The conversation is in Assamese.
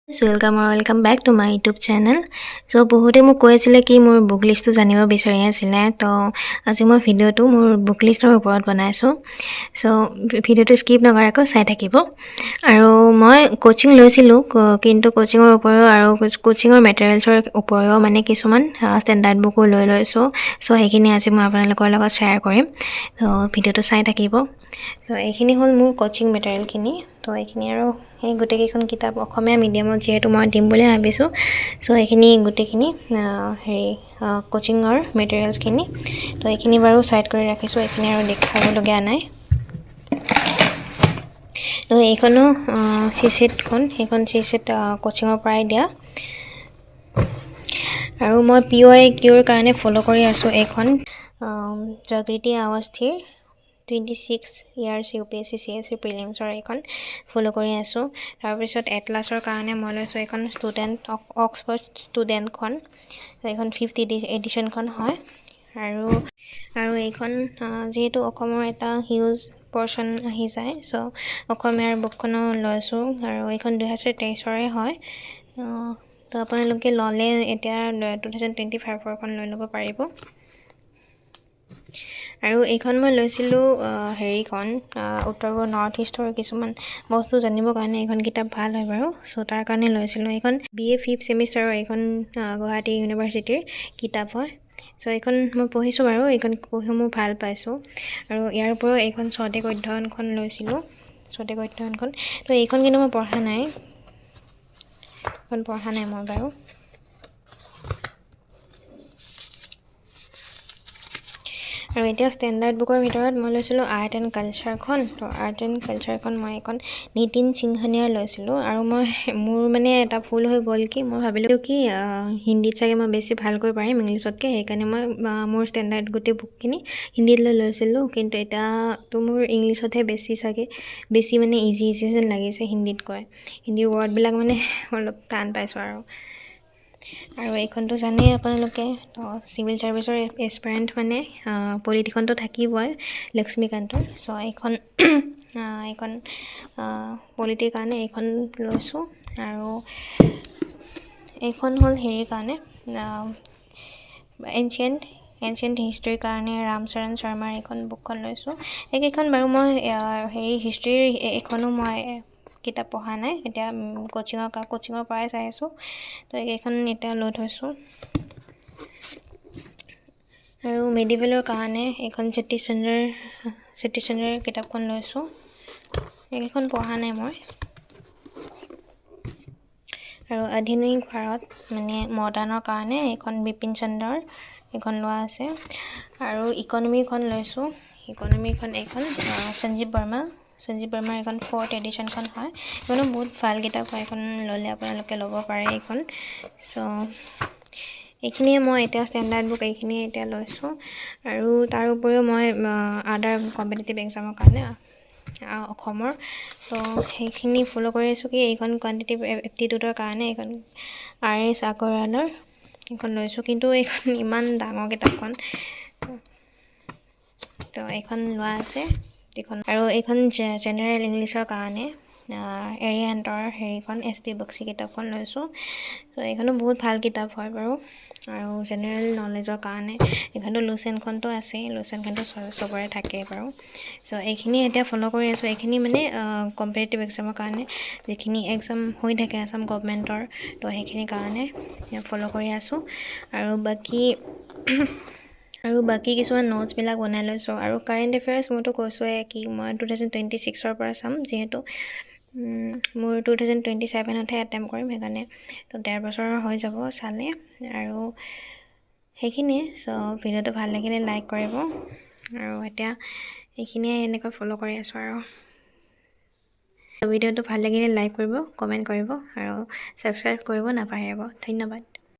Welcome আৰু welcome back to my YouTube channel. So বহুতে মোক কৈ আছিলে কি মোৰ বুক লিষ্টটো জানিব বিচাৰি আছিলে। তো আজি মই ভিডিঅ'টো মোৰ বুক লিষ্টৰ ওপৰত বনাইছোঁ। চ' ভিডিঅ'টো স্কিপ নকৰাকৈ চাই থাকিব। আৰু মই কোচিং লৈছিলোঁ, কিন্তু কোচিঙৰ উপৰিও আৰু কোচিঙৰ মেটেৰিয়েলছৰ উপৰিও মানে কিছুমান ষ্টেণ্ডাৰ্ড বুকো লৈ লৈছোঁ। চ' সেইখিনি আজি মই আপোনালোকৰ লগত শ্বেয়াৰ কৰিম। ত' ভিডিঅ'টো চাই থাকিব। চ' এইখিনি হ'ল মোৰ কোচিং মেটেৰিয়েলখিনি। তো এইখিনি আৰু এই গোটেইকেইখন কিতাপ অসমীয়া মিডিয়ামত যিহেতু মই দিম বুলি ভাবিছোঁ, চ' এইখিনি গোটেইখিনি হেৰি কোচিঙৰ মেটেৰিয়েলছখিনি। তো এইখিনি বাৰু ছাইড কৰি ৰাখিছোঁ, এইখিনি আৰু দেখাবলগীয়া নাই। তো এইখনো চি ছেটখন, সেইখন চি ছেট কোচিঙৰ পৰাই দিয়া। আৰু মই পিৱাইকিউৰ কাৰণে ফ'ল' কৰি আছোঁ এইখন জাগৃতি আৱাস্থিৰ 26 years UPSC CSE প্ৰিলিমছৰ, এইখন ফ'ল' কৰি আছোঁ। তাৰপিছত এটলাছৰ কাৰণে মই লৈছোঁ এইখন ষ্টুডেণ্ট, অক্সফৰ্ড ষ্টুডেণ্টখন, এইখন ফিফ্থ এডিশ্যনখন হয়। আৰু এইখন যিহেতু অসমৰ এটা হিউজ পৰ্চন আহি যায়, চ' অসমীয়াৰ বুকখনো লৈছোঁ। আৰু এইখন 2023ৰে হয়। তো আপোনালোকে ল'লে এতিয়া 2025ৰখন লৈ ল'ব পাৰিব। আৰু এইখন মই লৈছিলোঁ হেৰিখন উত্তৰ পূব, নৰ্থ ইষ্টৰ কিছুমান বস্তু জানিবৰ কাৰণে এইখন কিতাপ ভাল হয় বাৰু। চ' তাৰ কাৰণে লৈছিলোঁ। এইখন বি এ ফিফ্থ ছেমিষ্টাৰৰ, এইখন গুৱাহাটী ইউনিভাৰ্চিটিৰ কিতাপ হয়। চ' এইখন মই পঢ়িছোঁ বাৰু, এইখন পঢ়ি মোৰ ভাল পাইছোঁ। আৰু ইয়াৰ উপৰিও এইখন স্বদেশ অধ্যয়নখন লৈছিলোঁ, স্বদেশ অধ্যয়নখন। তো এইখন কিন্তু মই পঢ়া নাই, এইখন পঢ়া নাই মই বাৰু। আৰু এতিয়া ষ্টেণ্ডাৰ্ড বুকৰ ভিতৰত মই লৈছিলোঁ আৰ্ট এণ্ড কালচাৰখন। তো আৰ্ট এণ্ড কালচাৰখন মই এইখন নীতিন সিংহানিয়াৰ লৈছিলোঁ। আৰু মই মোৰ মানে এটা ভুল হৈ গ'ল কি মই ভাবিলোঁ কি হিন্দীত চাগে মই বেছি ভালকৈ পাৰিম ইংলিছতকৈ, সেইকাৰণে মই মোৰ ষ্টেণ্ডাৰ্ড গোটেই বুকখিনি হিন্দীত লৈ লৈছিলোঁ। কিন্তু এতিয়াতো মোৰ ইংলিছতহে বেছি চাগে বেছি মানে ইজি ইজি যেন লাগিছে হিন্দীতকৈ। হিন্দীৰ ৱৰ্ডবিলাক মানে অলপ টান পাইছোঁ। আৰু এইখনতো জানেই আপোনালোকে, তো চিভিল ছাৰ্ভিচৰ এছপাৰেণ্ট মানে পলিটিখনতো থাকিবই লক্ষ্মীকান্তৰ। চ' এইখন পলিটিৰ কাৰণে এইখন লৈছোঁ। আৰু এইখন হ'ল হেৰিৰ কাৰণে, এনচিয়েণ্ট হিষ্ট্ৰীৰ কাৰণে ৰামচৰণ শৰ্মাৰ এইখন বুকখন লৈছোঁ। এইকেইখন বাৰু মই হেৰি হিষ্ট্ৰীৰ এইখনো মই কিতাপ পঢ়া নাই, এতিয়া কোচিঙৰ পৰাই চাই আছোঁ। তো এইকেইখন এতিয়া লৈ থৈছোঁ। আৰু মেডিকেলৰ কাৰণে এইখন সতীশ চন্দ্ৰৰ কিতাপখন লৈছোঁ। এইকেইখন পঢ়া নাই মই। আৰু আধুনিক ভাৰত মানে মডাৰ্ণৰ কাৰণে এইখন বিপিন চন্দ্ৰৰ এইখন লোৱা আছে। আৰু ইকনমিখন লৈছোঁ। ইকনমিখন এইখন সঞ্জীৱ বৰ্মাৰ এইখন ফ'ৰ্থ এডিশ্যনখন হয়। এইখনো বহুত ভাল কিতাপ হয়, এইখন ল'লে আপোনালোকে ল'ব পাৰে এইখন। চ' এইখিনিয়ে মই এতিয়া ষ্টেণ্ডাৰ্ড বুক এইখিনিয়ে এতিয়া লৈছোঁ। আৰু তাৰ উপৰিও মই আদাৰ কম্পিটিটিভ এক্সামৰ কাৰণে অসমৰ, ত' সেইখিনি ফ'ল' কৰি আছোঁ কি এইখন কোৱাণ্টিটিভ এপ্টিটিউডৰ কাৰণে এইখন আৰ এছ আগৰৱালৰ এইখন লৈছোঁ। কিন্তু এইখন ইমান ডাঙৰ কিতাপখন, তো এইখন লোৱা আছে এইখন। আৰু এইখন জেনেৰেল ইংলিছৰ কাৰণে এৰিহান্তৰ হেৰিখন এছ পি বক্সি কিতাপখন লৈছোঁ। ত' এইখনো বহুত ভাল কিতাপ হয় বাৰু। আৰু জেনেৰেল নলেজৰ কাৰণে এইখনতো লুচেণ্টখনতো আছেই, লুচেণ্টখনতো চবৰে থাকেই বাৰু। চ' এইখিনি এতিয়া ফ'ল' কৰি আছোঁ। এইখিনি মানে কম্পিটিটিভ এক্সামৰ কাৰণে, যিখিনি এক্সাম হৈ থাকে আছাম গভমেণ্টৰ, তো সেইখিনিৰ কাৰণে ফ'ল' কৰি আছোঁ। আৰু বাকী কিছুমান নোটছবিলাক বনাই লৈছোঁ। আৰু কাৰেণ্ট এফেয়াৰ্ছ মইতো কৈছোঁৱে কি মই 2026ৰ পৰা চাম, যিহেতু মোৰ 2027তহে এটেম্প কৰিম, সেইকাৰণে তো 1.5 বছৰ হৈ যাব চালে। আৰু সেইখিনিয়ে। চ' ভিডিঅ'টো ভাল লাগিলে লাইক কৰিব। আৰু এতিয়া এইখিনিয়ে এনেকৈ ফ'ল' কৰি আছোঁ। আৰু ভিডিঅ'টো ভাল লাগিলে লাইক কৰিব, কমেণ্ট কৰিব আৰু ছাবস্ক্ৰাইব কৰিব নাপাহৰিব। ধন্যবাদ।